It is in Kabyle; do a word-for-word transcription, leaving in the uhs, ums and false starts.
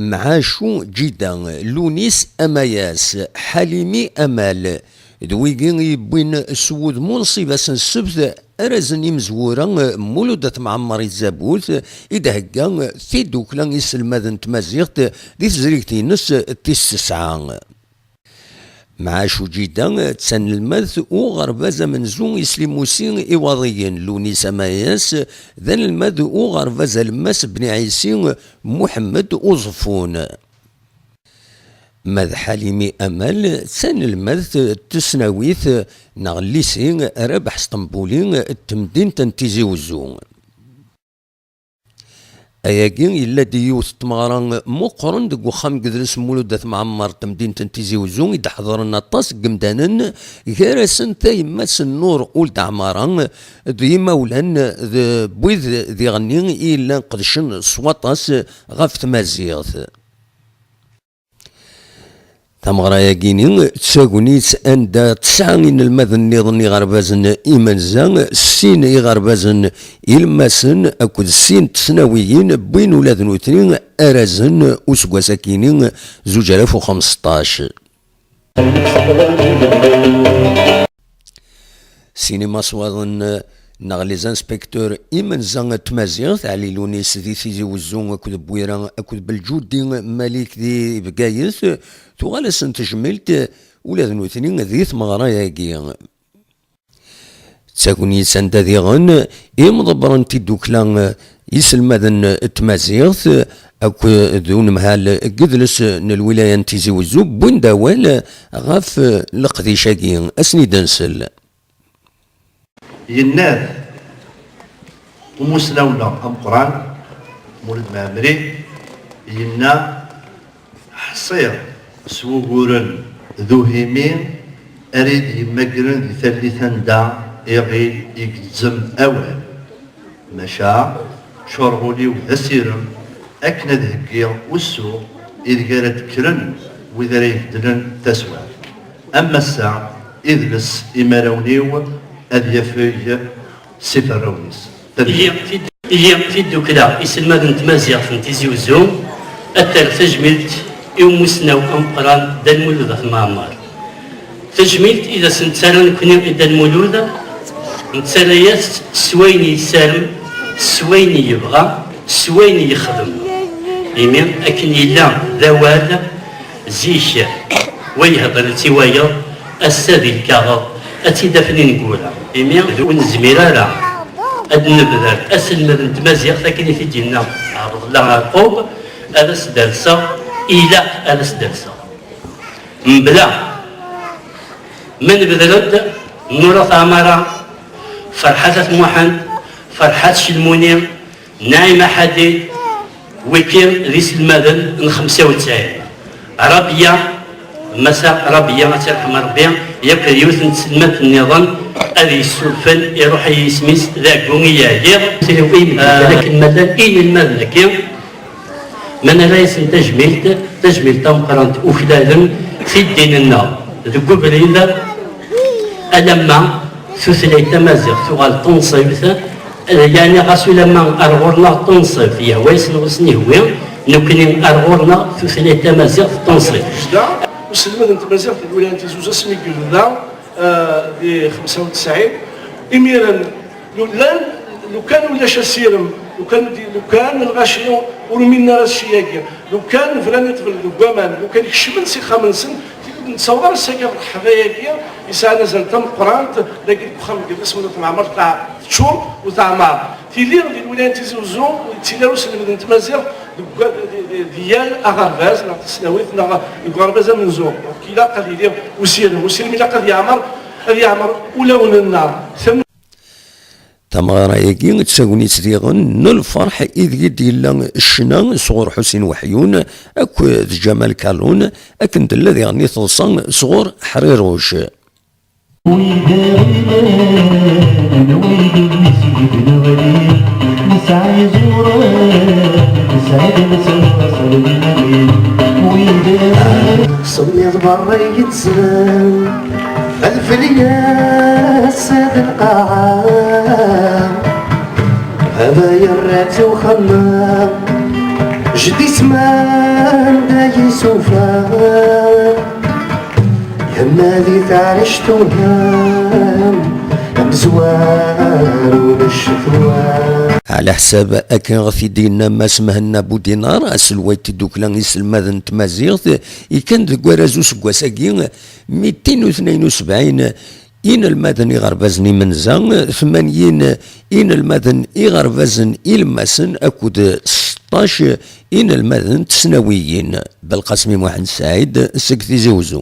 Mɛacu Ǧida, Lunis Amayas, Ḥalimi Amal, d wigi i yewwin s wudem unṣib ass n ssebt, ara azen imezwura Mulud At Mɛemmer i tzabut i d-thegga tiddukla iselmaden n tmaziɣt di tezrigt-ines tis tesɛa. Mɛacu Ǧida d tanelmadt uɣerbaz amenzu Islimusi Iwaḍiyen, Lunis Amayas d anelmad uɣerbaz alemmas Bni Ɛisi Muḥemmed Uẓeffun. Ma d Ḥalimi Amal d tanelmadt n tesnawit neɣ lycée Rabeḥ Sṭembuli n temdint n Tizi Uzzu. Ayagi yella-d yiwet n tmeɣra meqqren deg uxxam n yedles Mulud At Mɛemmer n temdint n Tizi Uzzu i d-ḥeḍren aṭas n yemdanen, gar-asen tayemmat n Nur Uld Ɛmara d yimawlan d wid diɣenni i yellan qedcen s waṭas ɣef tmaziɣt. Tameɣra-agi-ni d tagnit anda tesɛa inelmaden nniḍen iɣerbazen imenza, sin iɣerbazen ilemmasen akked sin tesnawiyin wwin ula d nutni arazen useggas-agi-ni zuǧ alaf u xemseṭṭac. Sin imaswaḍen neɣ les inspecteurs imenza n tmaziɣt, Ɛli Lunis di Tizi Uzzu akked Bwira akked Belǧudi Malik di Bgayet, tuɣal-asen tejmilt ula d nutni di tmeɣra-agi. D tagnit anda diɣen imḍebbren n tiddukla iselmaden n tmaziɣt akked unemhal n yedles n lwilaya n Tizi Uzzu wwin-d awal ɣef leqdic-agi. Ad sen-id-nsel. Yenna-d umussnaw-nneɣ ameqqran Mulud Mɛemmri, yenna: "Ḥṣiɣ s wuguren d uhimi ara yi-d-yemmagren di tallit anda iɣil igezzem awal. Maca ččureɣ ul-iw d asirem akken ad heggiɣ usu ideg ara d-kkren wid ara ibeddlen taswiɛt. Am ass-a, idles imarawen-iw ad yafeg s iferrawen-is." Tanemmirt. Ihi, tid- ihi tiddukla iselmaden n tmaziɣt n Tizi Uzzu ad terr tajmilt i umussnaw ameqqran Dda Lmulud At Mɛemmer. Tajmilt i d as-nettarra nekni i Dda Lmulud, nettarra-yas s wayen yessarem, s wayen yebɣa, s wayen yexdem. Imi akken yella d awal, zik wa yehder-itt i wayeḍ, ass-a di lkaɣeḍ ad tt-id-afen ineggura. Imi ur nezmir ara ad nebder aselmed n tmaziɣt akken i t-id-yenna Ɛebdellah Ɛerqub, ad as-derseɣ, ilaq ad as-derseɣ. Mebla ma nebder-d Nura Ɛmara, Ferḥat At Muḥend, Ferḥat Celmuni, Naɛima Ḥadid, wiki d iselmaden n xemsa u tesɛin. Rabiya, Massa Rabiya, ad tt-irḥem Rebbi, yakk d yiwet n tselmadt nniḍen ad yessurfen, iruḥ-iyi yisem-is d aɛeggu i yeɛyiɣ. Tili i medden akken ma llan inelmaden-agi, ma nerra-yasen tajmilt, tajmilt tameqqrant, uklalen tiddi-nneɣ deg ubrid, alamma tutlayt tamaziɣt tuɣal tunṣibt, yeɛni ɣas ulamma ar ɣur-neɣ tunṣibt, yehwa-yasen ur sen-ihwi, nekkni ar ɣur-neɣ tutlayt tamaziɣt tunṣibt. Yebda uselmed n tmaziɣt deg lwilaya n Tizi Uzzu asmi i yebda, eh, di xemsa u tesɛin. Imiren, llan, lukan ulac asirem, lukan, lukan lɣaci ur minen ara cci-agi, lukan bran i ṭṭbel deg waman, lukan kecmen s ixxamen-nsen, nettaweḍ ar ass-agi rreḥba-agi yesɛan azal tameqqrant, dagi deg uxxam n yedles Mulud At Mɛemmer, teččur u teɛmer. Tili di lwilaya n Tizi Uzzu, ur yettili ara uselmed n tmaziɣt deg wa-, di, di, di yal aɣerbaz neɣ tasnawit neɣ deg uɣerbaz amenzu. Donc ilaq ad yili usirem. Usirem ilaq ad yeɛmer, ad yeɛmer ulawen-nneɣ. Tam- Tameɣra-agi d tagnit diɣen n lferḥ ideg i d-yella ccna sɣur Ḥusin Weḥyun akked Ǧamal Kalun, akken tella diɣen i teḍsa sɣur Ḥriruc. Wid iɣilen, wid i yesbedden ɣli, nesɛa iẓuren, nesɛa d lṣaṣer d lmali. Wid iɣilen. Semmiḍ berra yettzel, alfelyas d lqaɛa, haba yerra-tt i uxemmem. Jeddi-s manda yisufa, yenna di taɛrict unam, amezwaru d ccetwa. Ɛla ḥsab akken ɣef i d-yenna Mass Mhenna Budinar, aselway n tiddukla iselmaden n tmaziɣt, ikkan deg warraz useggas-agi, mitin u tnayen u sebɛin inelmaden iɣerbazen imenza, tmanyin inelmaden iɣerbazen ilemmasen akked seṭṭac inelmaden n tesnawiyin. Belqasmi Muḥend Saɛid seg Tizi Uzzu.